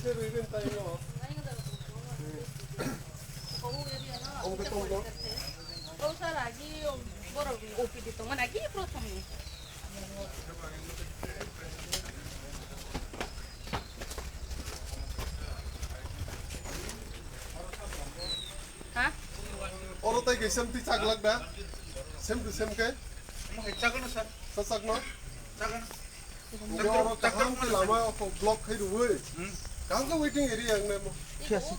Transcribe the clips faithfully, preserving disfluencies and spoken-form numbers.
Ha? Oro tai kaisa twi chak lak da? Same to same khe? Omo hai chakno, sir. Sa chakno? Chakno. Omo oro kaham khe lama block khai rwui. Hmm. Kaham khe waiting area ang nai mo. Yes.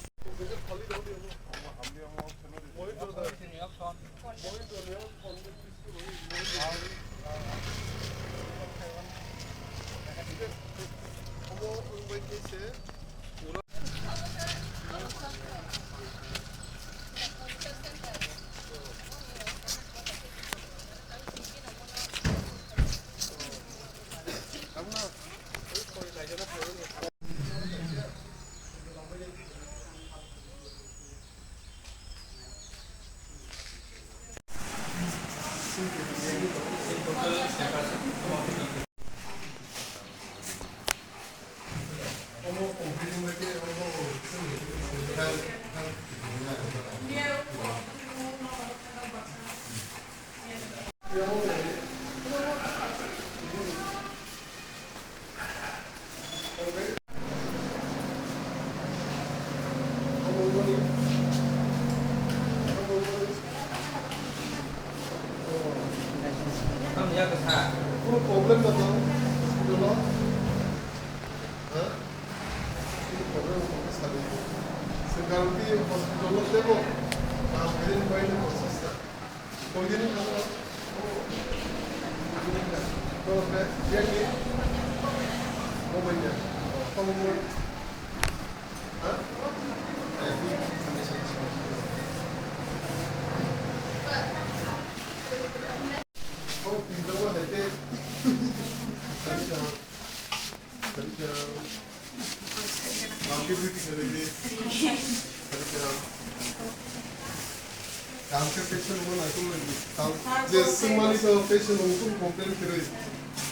Kuno problem na tong, hospital o? Ha? Kuno problem na tong, sadi. Sekarang di hospital o tebo, na kairin bai na konsista. Koidin kha? Koidin kha? Koidin kha? Koidin kha? Ha? Kaham khe patient no naikol lai di. Kaham je swngmani to patient no kunu complain kwrwi.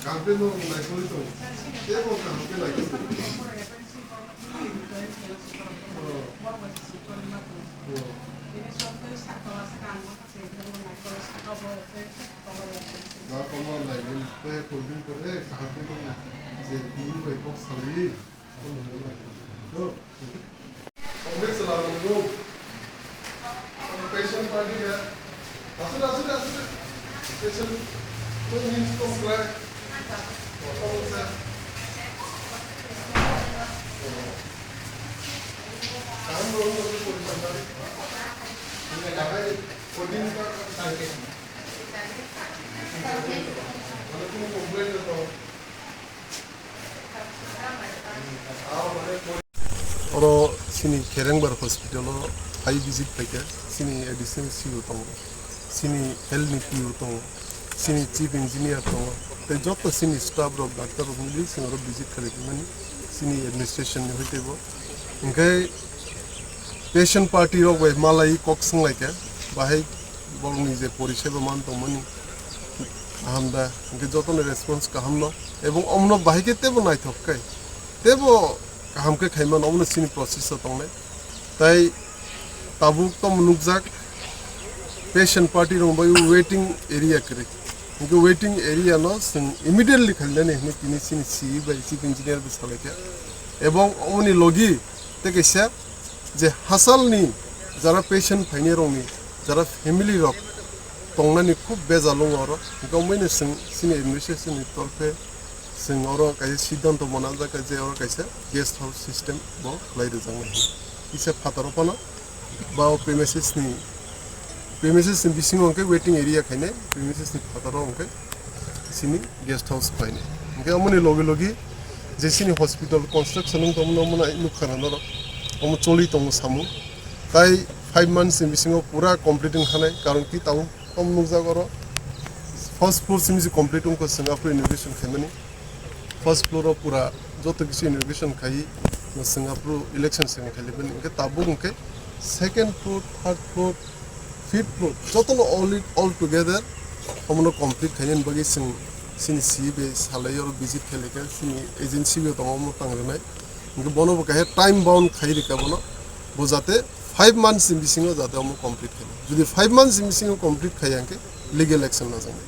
Kaham khe no naikol tong. Tebo kaham khe naikol tong. Oh. Oh. Na komo lai di. Te koi din kore kaham khe tong. Je bini bai kok salai. Patient party ya. Asuk, asuk, asuk. Patient. Kung hin kung krai. Kamu belum masuk polisi sampai. Ini ada. Kodin ka. Thank you. Mana kung complain na to. Oro chini Kherengbar hospital o phai visit phaikha chini additional C O tongo, chini health ni P O tongo, chini chief engineer tongo, tei joto chini staff rok, doctor rok mili chwng oro visit khlai phaimani chini administration ni hoitebo. Hwnkhe patient party rok bai malai kok swnglaikha, bahai borokni je poriseba man tongmani kaham da, hwnkhe jotono response kaham no, ebong omono bahai khe tebo naithok khe, tebo kaham khe khaimano, omono chini process o tongnai. Tai tabuk tamo nukjak, patient party rok bai waiting area kwrwi, hwnkhe waiting area no chwng immediately khalinani hinwi tini chini C E bai chief engineer bai salaikha, ebong omoni logi tei kaisa je hasalni jara patient phainai rokni jara family rok tongnani khub bejal wngo oro, hwnkhe omoino chwng chini administration ni torkhe chwng oro kaisa siddhanto mwnajak je oro kaisa guest house system bo khlai rwjaknai kisa phataro phano ba o premises ni Premises ni bisingo hwnkhe waiting area khainai, premises ni phataro hwnkhe chini guest house khlainai. Hwnkhe omoni logi logi je chini hospital construction wng tongmani omo nai nukha na norok, omo choli tongo samung. Tai five months ni bisingo pura complete wng khanai, karon ki tabuk omo nukjak oro first floor simi se complete wngkha, chwng aphuru inauguration khaimani. First floor o pura joto kisu inauguration khai, chwng aphuru election swkang khailibani, hwnkhe tabuk hwnkhe second floor, third floor, fifth floor jotono all it, all together omono complete khainani bagwi chwng chini C E bai salai oro visit khailai kha, chini agency bo tongo omo tang rwnai. Hingke bono bo kaisa time bound khai rika bono, bo jate five months ni bisingo jate omo complete khai. Jodi five months ni bisingo complete khai hingke legal action lajaknai.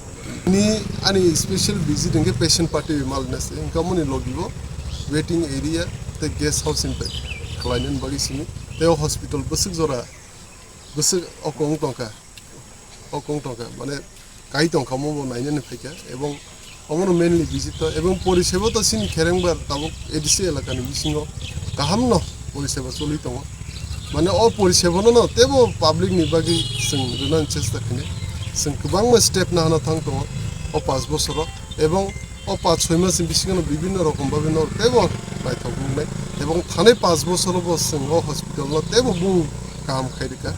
Ni ani special visit hingke patient party bai malna se, hingke amoni logi bo waiting area tei guest house impact khlainani bagwi simi, tei o hospital bwswk jora, bwswk okong tongkha, okong tongkha, mane kai tongkha, omo bo nainani phaikha, ebong omono mainly visit to, ebong poriseba to chini Kherengbar tabuk A D C elakani bisingo kahamno poriseba choli tongo. Mane o porisebano no tebo public ni bagwi chwng rwnani chesta khainai. Chwng kwbangma step nahana thang tongo o panch bosoro, ebong o panch soi mas ni bisingo no bibhinno rokom bhabe no tebo naithok wngnai, ebong thanai panch bosoro bo chwng o hospital no tebo bung kaham khai rika.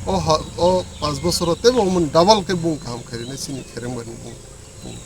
O ha-, o panch bosoro tebo omo double khe bung kaham khai rinai chini Kherengbar ni bung, bung.